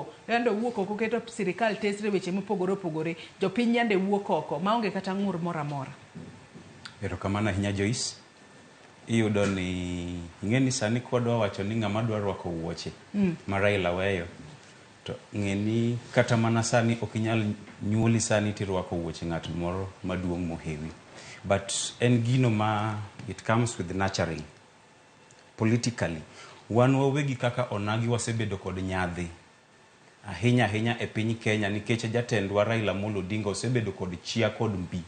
owuok. Yande owuok oko keto sirikal tesre weche mopogore opogore. Jopiny yande wuok oko maonge kata ng'ur moro amora. Erokamano ahinya Joyce. Iyudo ni ing'e ni sani kwadwa wacho ni ng'ama dwa rwako wuoche ma Raila weyo to ng'e ni kata mana sani ok inyal nyuoli sani tirwako wuoche ng'at moro maduong' mohewi. But en gino ma it comes with nurturing. Politically, wan wawegi kaka onagi wasebedo kod nyadhi ahinya ahinya e piny Kenya nikech jatendwa Raila Amolo Odinga osebedo kod chia kod mbi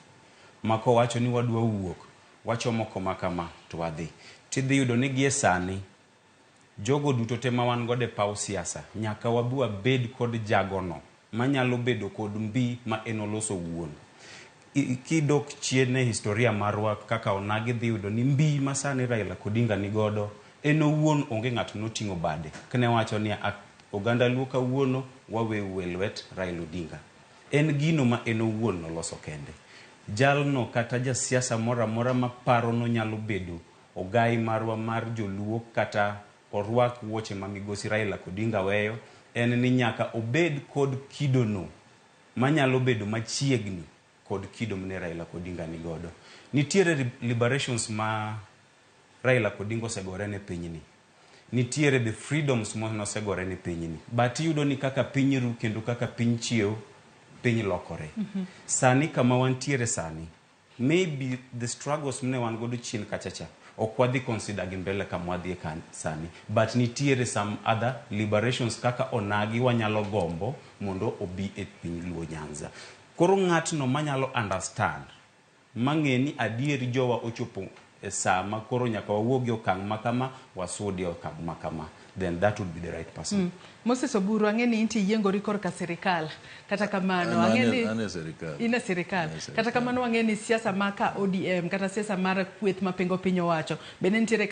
ma kowacho ni wadwa wuok wachomo koma kama to wadhi. Tidhi yudo ni gie sani jogo duto te ma wan godo e paw siasa nyaka wabi wabed kod jagono manyalo bedo kod mbi ma en oloso owuon. Kidok chien e historia marwa kaka onagi dhi yudo ni mbi ma sani Raila Odinga nigodo en owuon onge ng'at noting'o bade kne wacho ni oganda Luo kawuono waweu e lwet Raila Odinga. En gino ma en owuon noloso kende. Jalno kata jasiasa moro amora maparo nonyalo bedo ogai marwa mar joluo kata orwak wuoche ma migosi Raila Odinga weyo en ni nyaka obed kod kidono manyalo bedo machiegni kod kido mane Raila Odinga nigodo. Nitiere liberations ma Raila Odinga osegore ne pinyni. Nitiere the freedoms monosegore ne pinyni. But iyudo ni kaka piny ru kendo kaka piny chiew, piny lokore. Sani kama wantiere sani, maybe the struggles mne wan godo chien kacha cha, ok wadhi consider gi mbele kama wadhie sani. But nitiere some other liberations kaka onagi wanyalo gombo mondo obi e piny Luo Nyanza. Koro ng'atno manyalo understand, mang'e ni adier jowa ochopo e saa ma koro nyaka wawuog e okang' ma kama, wasudi e okang' ma kama, then that would be the right person. Moses Oburu, ang'e ni intie yiengori korka sirikal. Kata kamano, ang'e ni An e sirikal. In e sirikal. An e sirikal. Kata kamano wang'e ni siasa ma ka ODM kata siasa mar kweth mapingo piny owacho bende nitiere.